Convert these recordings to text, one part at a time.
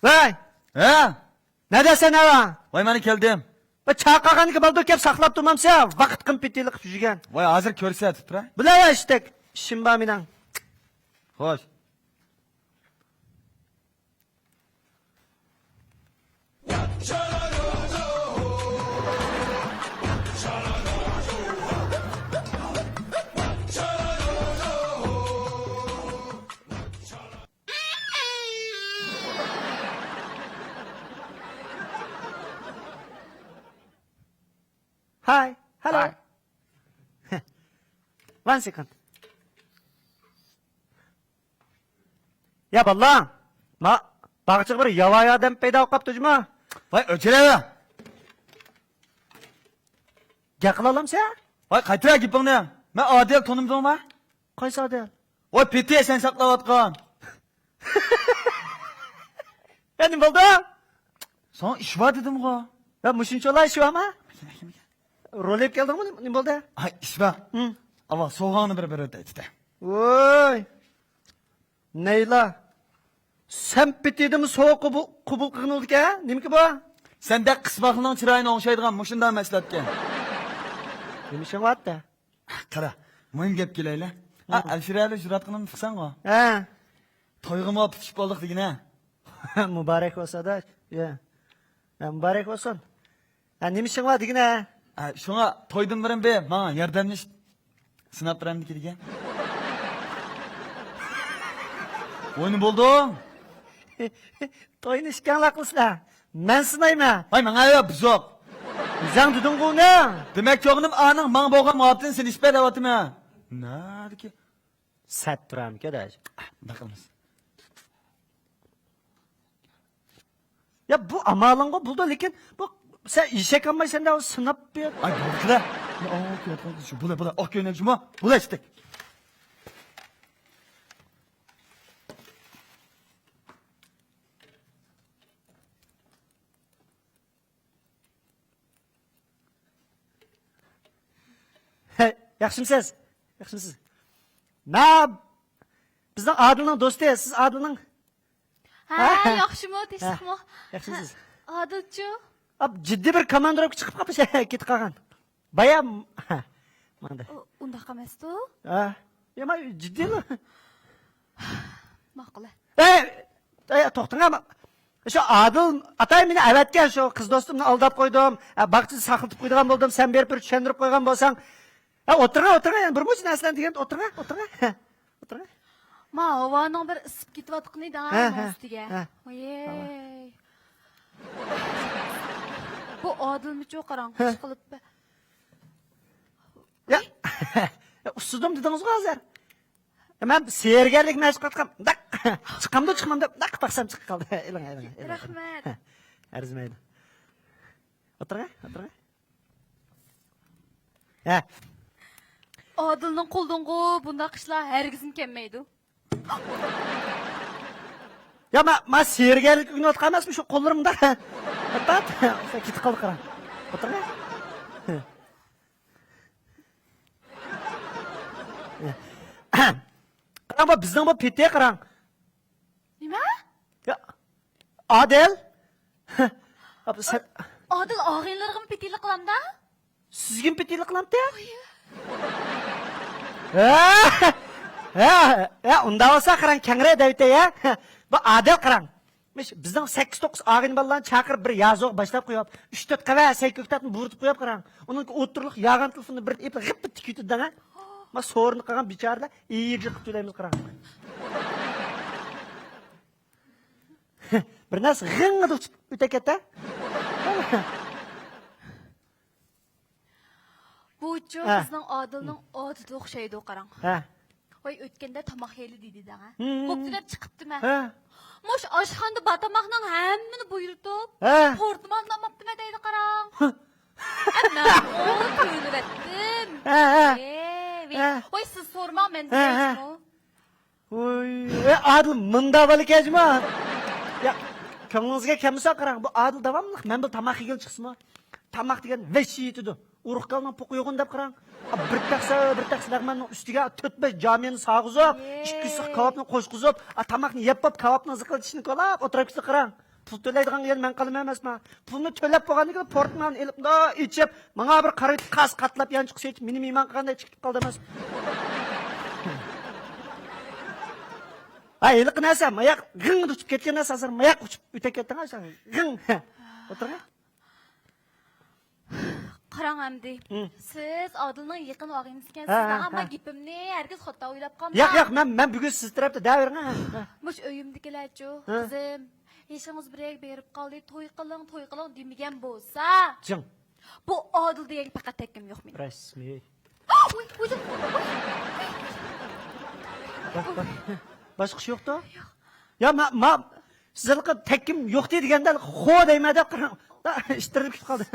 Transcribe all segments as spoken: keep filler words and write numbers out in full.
ۋاي! ھە؟ نەدەسەن ئاۋا؟ ۋاي، مانا كەلدىم. بۇ چاقىرغانغا بالدۇر كەپ ساقلاپ تۇرمامسەن؟ ۋاقىت قىممىتى قىلىپ يۈرگەن. ۋاي، ھازىر كۆرسەتىپ تۇراي. بىلە ئىشتەك. ئىشىم بار مېنىڭ. خوش. Hi. Hello. Hi. One second. يا بالام، ما باغچىغا بىر ياۋايى ئادەم پەيدا بولۇپ قاپتۇ جۇما. ۋاي، ئۆچۈرەۋە. گەپ قىلالامسەن؟ ۋاي، قايتۇرە گېپىڭنى. مەن ئادىل، تونۇمدۇڭما؟ قايسى ئادىل؟ ۋاي، پېتى سەن ساقلاۋاتقان. يا، نېمە بولدى؟ ساڭا ئىش بار دېدىمغۇ. يا، مۇشۇنچىلا ئىش بارمۇ؟ رول ئېلىپ كەلدىڭمۇ؟ نېمە، نېمە بولدى؟ ئاي، ئىش بار. ھە. ئاۋا، سوۋغاڭنى بىر بېرىۋېتەي دېدى. ۋوي. نەيلا. سەن پېتىدىمۇ سوۋغا قوبۇل، قوبۇل قىلغىنىڭدىكەن؟ نېمىكى بۇ؟ سەندەك قىسماقلىنىڭ چىرايىنى ئوڭشايدىغان مۇشۇنداق مەھسۇلاتكەن. نېمە ئىشىڭ بار؟ قارا، مۇھىم گەپكە كېلەيلى. ھە. ئەلشىرەلى ئۇچراتقىنىمنى ئۇقساڭغۇ؟ ھە. تويغىمۇ پۈتۈشۈپ بولدۇق دېگىنە. مۇبارەك بولسۇن ئاداش. يا. ھە، مۇبارەك بولسۇن. ھە، نېمە ئىشىڭ بار دېگىنە؟ ھە، شۇڭا تويدىن بۇرۇن بىر ماڭا ياردەملىشىپ سىناپ بېرەمدىكى دېگەن. ۋوي، نېمە بولدۇڭ؟ توينى ئىككىڭلار قىلسىلەر. مەن سىنايمەن. ۋاي، ماڭا يا بۇزۇق. ئۆزۈڭ دېدىڭغۇ ئۇنى. دېمەك، چوغىنىم ئانىڭ ماڭا بولغان مۇھەببىتىنى سىنىشىپ بەر دەۋاتىمەن. نەدىكى؟ سەت تۇرامىكەن ئاداش. ئۇنداق قىلمىسۇن. يا، بۇ ئامالىڭغا بولىدۇ، لېكىن بۇ سەن ئېشەك ئالمايسەن دە، سىناپ بېرىپ. ئاي، بولدى قىلە. يا، ئاڭ كېلىۋاتقان قىز شۇ. بولە، بولە. ئاق كۆينەك شۇمۇ؟ بولە، ئىشتەك. ھەي، ياخشىمسىز؟ ياخشىمسىز؟ مەن بىزنىڭ ئادىلنىڭ دوستى، سىز ئادىلنىڭ. ھە، ھە؟ ياخشىمۇ، ھە، تىنچلىقمۇ؟ ياخشىمسىز؟ ھە، ئادىلچۇ؟ ئاپ، جىددىي بىر كوماندىروپكا چىقىپ قاپتۇ، كېتىپ قالغان. بايا، ھە، ماڭدى. ئۇ-، ئۇنداق ئەمەستۇ؟ ھە. يا، ما، جىددىيلا. ماقۇل. ئەي، ئەي، توختاڭ، ھە. شۇ ئادىل ئاتاي مېنى ئەۋەتكەن، شۇ قىز دوستۇمنى ئالداپ قويدۇم. ھە، باغچىدا ساقلىتىپ قويىدىغان بولدۇم، سەن بېرىپ بىر چۈشەندۈرۈپ قويغان بولساڭ. ھە، ئولتۇرغا، ئولتۇرغا، يەنە بىر مۇنچە نەرسىلەرنى دېگەن، ئولتۇرغا، ئولتىرغا. ھە، ئولتۇرغا. ما، ھاۋانىڭ بىر ئىسسىپ كېتىۋاتقىنى دەڭ، ھە، مۇنىڭ ئۈستىگە. ھە. ئاي. بۇ ئادىلمىچۇ، قاراڭ، ھە. ئىشقىلىپ. يا، ئۇسسىدىم دېدىڭىزغۇ ھازىر. مەن سېھىرگەرلىك مەشىق قىلىۋاتقان. داق. چىقامدۇ، چىقمامدۇ دەپ، داق باقسام چىقىپ قالدى. ئېلىڭ، ئېلىڭ، ئېلىڭ. رەھمەت. ئەرزىمەيدۇ. ئولتۇرغا، ئولتۇرغا. ھە. ئادىلنىڭ قولىدىنغۇ بۇنداق ئىشلار ھەرگىزمۇ كەلمەيدۇ. يا، ما، ما سېھىرگەرلىك ئۆگىنىۋاتقان ئەمەسمۇ شۇ قوللىرىمدا. ئاپات. كېتىپ قالدى، قاراڭ. ئولتۇرغا. قاراڭ، بۇ بىزنىڭ بۇ پېتى، قاراڭ. نېمە؟ يا، ئادىل. ئادىل ئاغىنىلىرىغىمۇ پېتىلىق قىلامدا؟ سىزگىمۇ پېتىلىق قىلامتى؟ ھە، ھە، ھە، ئۇنداق بولسا قاراڭ، كەڭرى دەۋېتەي، ھە. بۇ ئادىل قاراڭ. مىش، بىزنىڭ سەككىز توققۇز ئاغىنە بالىلارنى چاقىرىپ، بىر يازغۇغا باشلاپ قويۇپ، ئۈچ تۆت قەۋەت سەي كۆكتاتنى بۇرىتىپ قويۇپ قاراڭ. ئۇنىڭ ئوتتۇرىلىق ياغان تېلېفونىنى بىر ئېلىپ غىپپا تىكىۋېتىدۇ دەڭە. ما سورۇندا قالغان بىچارىلەر ئېرىجىق قىلىپ تۆلەيمىز قاراڭ. بىر نەرسە غىڭغىدە ئۇچۇپ ئۆتەكەتتە. بۇچۇ ھە. بىزنىڭ ئادىلنىڭ ئادىتىگە ئوخشايدۇ، قاراڭ. ھە. ۋاي، ئۆتكەندە تاماق يەيلى دېدى دەڭە. ھىم. بوپتۇ دەپ چىقىپتىمەن. ھە. مۇش ئاشخانىدا بار تاماقنىڭ ھەممىنى بۇيرۇتۇپ، ھە. قورتۇمامنى ئالماپتىمەن دەيدۇ، قاراڭ. ھە. ئە، مەن ئۇنى كۆرۈۋەتتىم. ھە، ھە. ئەي، ۋاي، ھە. ۋاي، سىز سورىماڭ، مەن ھە، ھە. دېيەيچۇ. ۋوي، ئادىل مۇنداق بالىكەن جۇما. يا، كۆڭلىڭىزگە كەلمىسە قاراڭ، بۇ ئادىل داۋاملىق مەن بىلەن تاماق يېگىلى چىقسىمۇ، تاماق دېگەن ۋەھشىي يېتىدۇ. ئۇرۇق كالىنىڭ پوقى يوغىنى دەپ قاراڭ. بىر تەخسە، بىر تەخسە لەغمەننىڭ ئۈستىگە تۆت بەش جامىنى سالغۇزۇپ، ئىككى ئۈچ سىخ كاۋاپنى قوشقۇزۇپ، تاماقنى يەپ بولۇپ، كاۋاپنىڭ زىقىلدىشىنى كولاپ ئولتۇرۇپ كېتىدۇ قاراڭ. پۇل تۆلەيدىغانغا يەنە مەن قالىمەن ئەمەسما؟ پۇلنى تۆلەپ بولغاندىن كېيىن پورتموننى ئېلىپ، مۇنداق ئېچىپ، ماڭا بىر قارا قاس قاتلاپ يانچۇققا سېلىپ، مېنى مېھمان قىلغاندەك چىقىپ قالدى ئەمەس. ھە، ھېلىقى نەرسە، ماياق غىڭ ئۇچۇپ كەتكەن نەرسە، ھازىر ماياق ئۇچۇپ ئۆتۈپ كەتتىڭ، سەن غىڭ. ئولتۇرغىن. قاراڭ ئەمدى. ھىم. سىز ئادىلنىڭ يېقىن ئاغىنىسى ئىكەنسىز، ھە، ھە، ھە. مانا گېپىمنى ھەرگىز خاتا ئويلاپ قالماڭ. ياق، ياق، مەن، مەن بۈگۈن سىز تەرەپتە دەۋېرىڭ، ھە، ھە. مۇشۇ ئۆيۈمدىكىلەرچۇ، ھە. قىزىم، يېشىڭىز بىر يەرگە بېرىپ قالدى، توي قىلىڭ، توي قىلىڭ دېمىگەن بولسا، جىڭ. بۇ ئادىل دېگەنگە پەقەت تەككىم يوق مېنىڭ. رەسمىي. ۋۇي، ۋۇي، ۋۇي. باش-، باش-، باشقا ئىش يوقتۇ؟ ياق. يا، ما، ما، سىز ھېلىقى تەككىم يوقتى دېگەندە، خو دەيمەن دەپ قاراڭ. ئىتتىرىلىپ كېتىپ قالدى.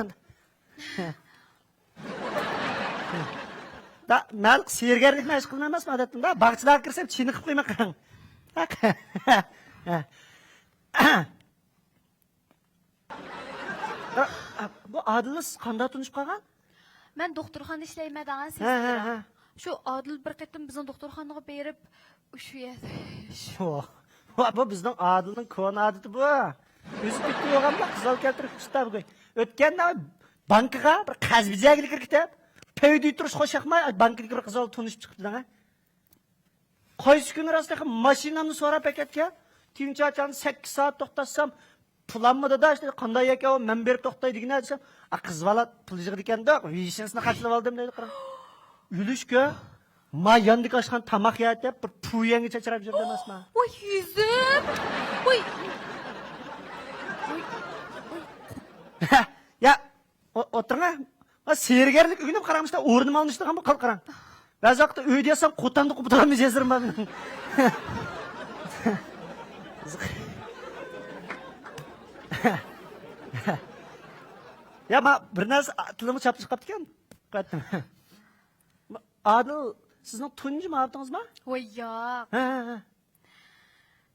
دا، مەن سېھىرگەرلىكنى ئىش قىلىمەن ئەمەسمۇ ئادەتتە. دا، باغچىلارغا كىرسەم چېنىقىپ قويىمەن قاراڭ. بۇ ئادىلنى سىز قانداق تونۇشۇپ قالغان؟ مەن دوختۇرخانىدا ئىشلەيمەن دەڭە، ھە، ھە، سېسترا. ھە. شۇ ئادىل بىر قېتىم بىزنىڭ دوختۇرخانىغا بېرىپ، شۇ يەردە. ۋاھ، ۋاھ، بۇ بىزنىڭ ئادىلنىڭ كونا ئادىتى بۇ. ئۆزى پىتتە بولغاندا قىزال كەلتۈرۈپ ئىشتا بۈگۈن. ئۆتكەندە بانكىغا بىر قەز بېجەگىلى كىرىپ كېتىپ، پەيدە تۇرۇش خوش ياقماي، بانكىدىكى بىر قىزال تونۇشۇپ چىقىپتۇ دەڭە. قايسى كۈنى راست تېخى ماشىنامنى سوراپ ئەكەتكەن. تىنچاچان سەككىز سائەت توختاتسام، پۇلاممۇ دادا، ئىشتە قانداق ئەكەن ئۇ، مەن بېرىپ توختاي دېگىنە دېسەم، ئا، قىز بالا پۇل يىغىدىكەندۇق، ۋىشنىسىنى قاچىلىۋالدىم دەيدۇ، قاراڭ. ئۆلۈشكە، ما ياندىكى ئاشخانا تاماق يەتەپ، بىر پۇيەڭگە چاچراپ يۈردى ئەمەسما؟ ۋاي يۈزۈم! ۋاي! ۋاي! ۋاي! يا، ئو-، ئولتۇرۇڭ، ھە. ھە، سېھىرگەرلىك ئۆگىنىپ قاراڭ، مۇشۇنداق ئورنىما ئالمىشىدىغان بولۇپ قال قاراڭ. بەزى ۋاقىتتا ئۆيدە ياتسام، قوتاندا قوپۇتىدىغان مىجەزلىرىم بار مېنىڭ. يا، ما بىر نەرسە تىلىمغا چاپلىشىپ قاپتىكەن. قايتتىم. ئادىل، سىزنىڭ تۇنجى مۇھەببىتىڭىزما؟ ۋاي ياق. ھە، ھە، ھە.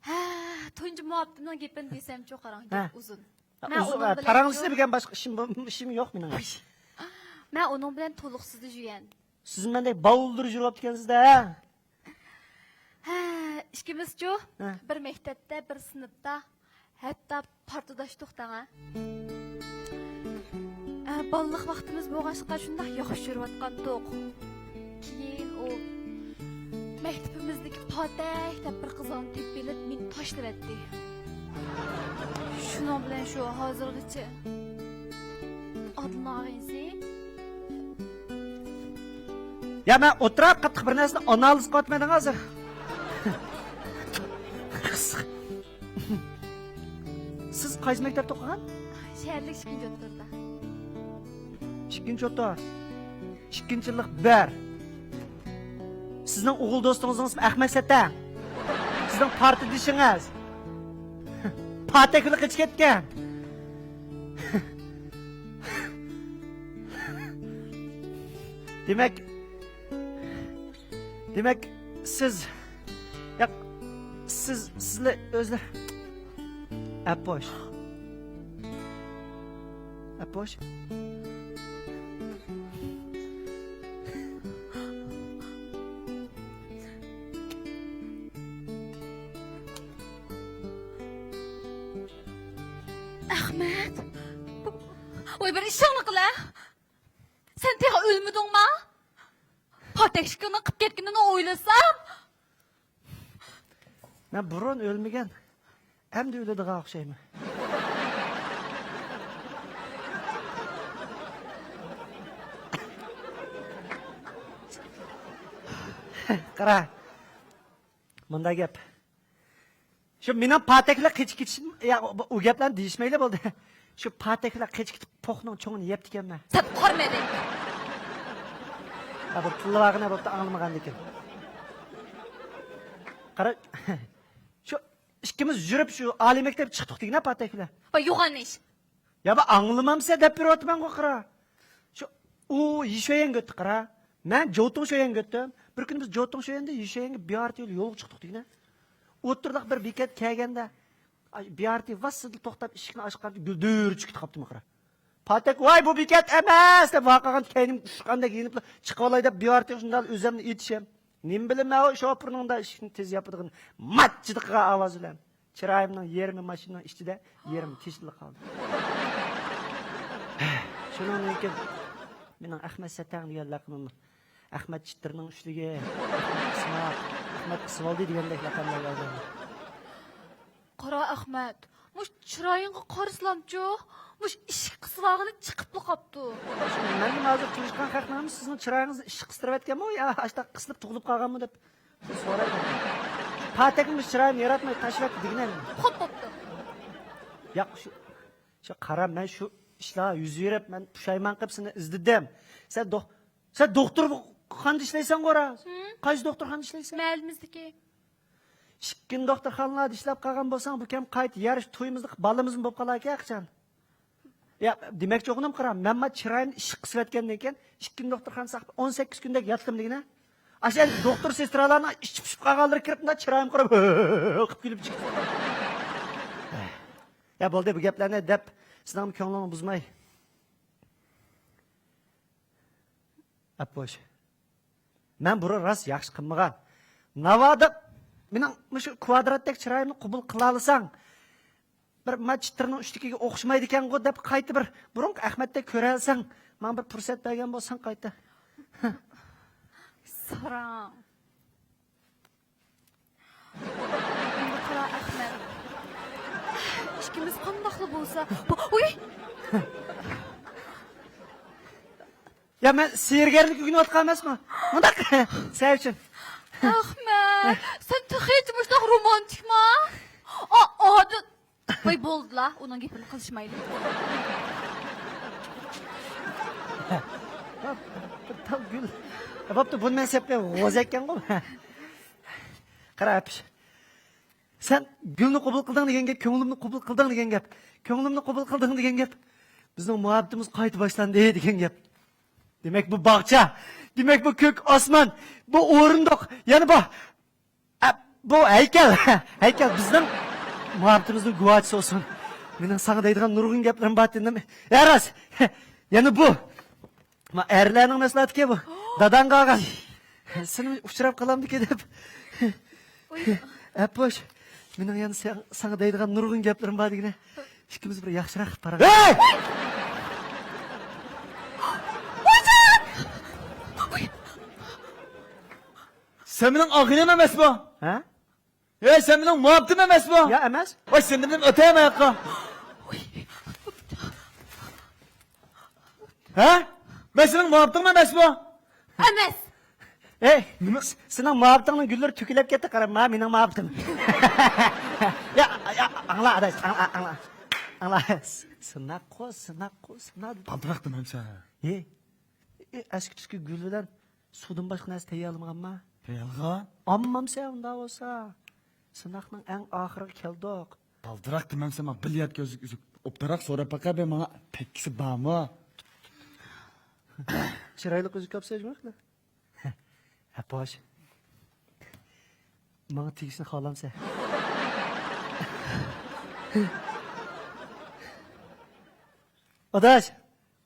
ھە، تۇنجى مۇھەببىتىمنىڭ گېپىنى دېسەمچۇ، قاراڭ، ھە. گەپ ئۇزۇن. ھە، مەن ئۇزۇن، ئۇنىڭ ھە، بىلەن پاراڭلىشىپ شۇ يۈرگەن باشقا ئىشىم، ئىشىم يوق مېنىڭ. مەن ئۇنىڭ بىلەن تولۇقسىزدا يۈرگەن. سىز مەندەك باۋۇلدۇر يۈرۈۋاپتىكەنسىز-دە. ھە، ئىككىمىزچۇ، ھە. بىر مەكتەپتە، بىر سىنىپتا، ھەتتا پارتداشتۇق دەڭە. ئە، بالىلىق ۋاقتىمىز بولغاچقا شۇنداق ياخشى يۈرۈۋاتقانتۇق. كېيىن ئۇ مەكتىپىمىزدىكى پاتەك دەپ بىر قىزغا تېپىپ ئېلىپ مېنى تاشلىۋەتتى. شۇنىڭ بىلەن شۇ ھازىرغىچە ئادىلنىڭ ئاغىنىسى. يا، مەن ئولتۇراپ قاتتىق بىر نەرسىنى ئانالىز قىلىۋاتىمەن ھازىر. سىز قايسى مەكتەپتە ئوقۇغان؟ شەھەرلىك ئىككىنچى ئوتتۇرىدا. ئىككىنچى ئوتتۇرا. ئىككىنچى يىللىق بىر. سىزنىڭ ئوغۇل دوستىڭىزنىڭ ئىسمى ئەخمەت سەتەڭ. سىزنىڭ پارتدىشىڭىز. پاتەكلا قېچىپ كەتكەن. دېمەك، دېمەك، سىز، ياق، سىز، سىزلەر ئۆزلەر. ئەپوش. ئەپوش. ئەخمەت. ۋاي، بىر ئىشىڭنى قىلە. سەن تېخى ئۆلمىدىڭما؟ پاتەكشىكىڭنىڭ قىپ كەتكىنىنى ئويلىسام. مەن بۇرۇن ئۆلمىگەن، ئەمدى ئۆلىدىغان ئوخشايمەن. قارا، مۇنداق گەپ. شۇ مېنىڭ پاتەكلەر قېچىپ كېتىشىم، يا، ئۇ، ئۇ گەپلەرنى دېيىشمەيلى بولدى. شۇ پاتەكلەر قېچىپ كېتىپ، پوخنىڭ چوڭىنى يەپتىكەنمەن. سەت قارىمەيلى. ھە، بۇ تىللىۋالغىنى بوپتۇ، ئاڭلىمىغاندىكىن. قارا، شۇ ئىككىمىز يۈرۈپ، شۇ ئالىي مەكتەپ چىقتۇق دېگىنە پاتەكلەر. ۋاي، يوغان ئىش. يا، بۇ ئاڭلىمامسەن دەپ بېرىۋاتىمەنغۇ، قارا. شۇ، ئۇ يىشۆيەنگە ئۆتتى، قارا. مەن جوتۇڭ شۆيەنگە ئۆتتۈم. بىر كۈنى بىز جوتۇڭ شۆيەندە يىشۆيەنگە بىئارتى يولغا چىقتۇق دېگىنە. ئوتتۇرىلىق بىر بېكەت كەلگەندە، ئاي، بىئارتى ۋاسسىدىلا توختاپ، ئىشىكنى ئاچقاندا گۈلدۈر چۈشۈپ كېتىپ قاپتىمەن، قارا. پاتەك، ۋاي، بۇ بېكەت ئەمەس دەپ ۋارقىرىغاندا كەينىم ئۇچقاندەك يېنىپلا چىقىۋالاي دەپ بىئارتى شۇنداق ئۆزۈمنى ئېتىشىم. نېمە بىلىمەن ئۇ شوپۇرنىڭ دا ئىشىكنى تېز ياپىدىغىنى. ماچچىدىقىغان ئاۋاز بىلەن. چىرايىمنىڭ يېرىمى ماشىنىنىڭ ئىچىدە، يېرىمى تېشىدا قالدى. شۇنىڭدىن كېيىن مېنىڭ ئەخمەت سەتەڭ دېگەن لەقىمىم، ئەخمەت چىتىرنىڭ ئۈچلۈكى، ئەخمەت قىسماق، ئەخمەت قىسىۋالدى دېگەندەك لەقەملەرگە ئايلاندى. قارا ئەخمەت، مۇشۇ چىرايىڭغا قارىسىلامچۇ، مۇشۇ ئىشىك قىسىۋالغىنى چىقىپلا قاپتۇ. مەنمۇ ھازىر تونۇشقان خەقنىڭ ھەممىسى سىزنىڭ چىرايىڭىزنى ئىششىق قىستۇرۇۋەتكەنمۇ يا ئاشتاق قىسىلىپ تۇغۇلۇپ قالغانمۇ دەپ سورايدۇ. شۇ پاتەكمۇ چىرايىمنى ياراتماي تاشلىۋەتتى دېگىنە. خوپ بوپتۇ. ياق، شۇ، شۇ قارا، مەن شۇ ئىشلار يۈز بېرىپ، مەن پۇشايمان قىلىپ سېنى ئىزدىدىم. سەن دوخ-، سەن دوختۇرخانىدا ئىشلەيسەنغۇ راست؟ ھىم. قايسى دوختۇرخانىدا ئىشلەيسەن؟ مەھەللىمىزدىكى. ئىككىنچى دوختۇرخانىلاردا ئىشلەپ قالغان بولساڭ، بۇ كەم قايتا يەر تويىمىزدا بالىمىزمۇ بولۇپ قالاركەن قاچان. يا، دېمەكچى بولغىنىم قارا، مەن ما چىرايىمنى ئىششىق قىسىۋەتكەندىن كېيىن، ئىككىنچى دوختۇرخانىدا ساقلاپ ئون سەككىز كۈندەك ياتتىم دېگىنە. ئاشۇ ئەمدى دوختۇر سېسترالارنىڭ ئىچى پۇشۇپ قالغانلىرى كىرىپ، مۇنداق چىرايىمغا قاراپ، قىلىپ كۈلۈپ چىقتى. يا، بولدى، بۇ گەپلەرنى دەپ، سىزنىڭ كۆڭلىڭىزنى بۇزماي. ئەپپوش. مەن بۇرۇن راست ياخشى قىلمىغان. ناۋادا مېنىڭ مۇشۇ كۋادراتتەك چىرايىمنى قوبۇل قىلالىساڭ، بىر ما چىتىرنىڭ ئۈستىدىكىگە ئوخشىمايدىكەنغۇ دەپ قايتا بىر بۇرۇنقى ئەخمەتتەك كۆرەلىسەڭ، ماڭا بىر پۇرسەت بەرگەن بولساڭ قايتا. ساراڭ. ئەمدى قارا ئەخمەت. ئىككىمىز قانداقلا بولسا، بۇ، ئۇي! يا، مەن سېھىرگەرلىك ئۆگىنىۋاتقان ئەمەسمۇ؟ مۇنداق، سەن ئۈچۈن. ئەخمەت، سەن تېخىچە مۇشۇنداق رومانتىكما؟ ئا، ئادىل. ۋاي، بولدىلا، ئۇنىڭ گېپىنى قىلىشمايلى. بىر تال گۈل. بوپتۇ، بۇنى مەن سەپكە غوز ئەككەنغۇ. قارا، ئەپىش. سەن گۈلنى قوبۇل قىلدىڭ دېگەن گەپ، كۆڭلۈمنى قوبۇل قىلدىڭ دېگەن گەپ. كۆڭلۈمنى قوبۇل قىلدىڭ دېگەن گەپ. بىزنىڭ مۇھەببىتىمىز قايتا باشلاندى دېگەن گەپ. دېمەك، بۇ باغچە، دېمەك، بۇ كۆك ئاسمان، بۇ ئورۇندۇق، يەنە بۇ، ئە، بۇ ھەيكەل، ھەيكەل بىزنىڭ مۇھەببىتىمىزنىڭ گۇۋاھچىسى بولسۇن. مېنىڭ ساڭا دەيدىغان نۇرغۇن گەپلىرىم بار، تىنىم. يا راست، يەنە بۇ. ما ئەرلەرنىڭ مەھسۇلاتىكەن بۇ. داداڭغا ئالغان. سېنى ئۇچراپ قالامدىكىن دەپ. ئۇي. ئەپپوش، مېنىڭ يەنە ساڭ-، ساڭا دەيدىغان نۇرغۇن گەپلىرىم بار دېگىنە. ئىككىمىز بىر ياخشىراق قاراڭ. ھەي! سەن مېنىڭ ئاغىنەم ئەمەسمۇ؟ ھە؟ ھەي، سەن مېنىڭ مۇھەببىتىم ئەمەسمۇ؟ يا، ئەمەس. ۋاي، سەن مېنىڭ ئۆتەيمەن ياققا. ھە؟ مەن سېنىڭ مۇھەببىتىڭمۇ ئەمەسمۇ؟ ئەمەس. ئەي، نېمە؟ س-، سېنىڭ مۇھەببىتىڭنىڭ گۈللىرى تۆكۈلۈپ كەتتى، قارا، ما، مېنىڭ مۇھەببىتىم. يا، يا، ئاڭلا، ئاداش، ئاڭلا، ئاڭلا. ئاڭلا. س-، سىناققۇ، سىناققۇ، سىناق. بالدۇراق دېمەمسەن. ھە؟ ئەي، ئەسكى تۈسكى گۈل بىلەن سۇدىن باشقا نەرسە تەييارلىمىغانما؟ تەييارلىغان. ئاممامسەن ئۇنداق بولسا. سىناقنىڭ ئەڭ ئاخىرىغا كەلدۇق. بالدۇراق دېمەمسەن، ماڭا بىليارت كۆزلۈك ئۈزۈك ئوبدانراق سوراپ باقاي، بە ماڭا تەككىسى بارمۇ؟ چىرايلىق ئۈزۈك ئاپسەن جۇمۇ. ئەپپوش. ماڭا تېگىشنى خالامسەن؟ ئاداش،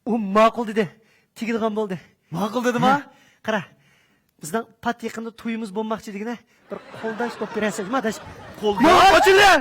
ئۇ ماقۇل دېدى. تېگىدىغان بولدى. ماقۇل دېدىما؟ ھە، قارا. بىزنىڭ پات يېقىندا تويىمىز بولماقچى دېگىنە. بىر قولداش بولۇپ بېرەسەن، ئاداش. قولداش؟ ئاچىلى!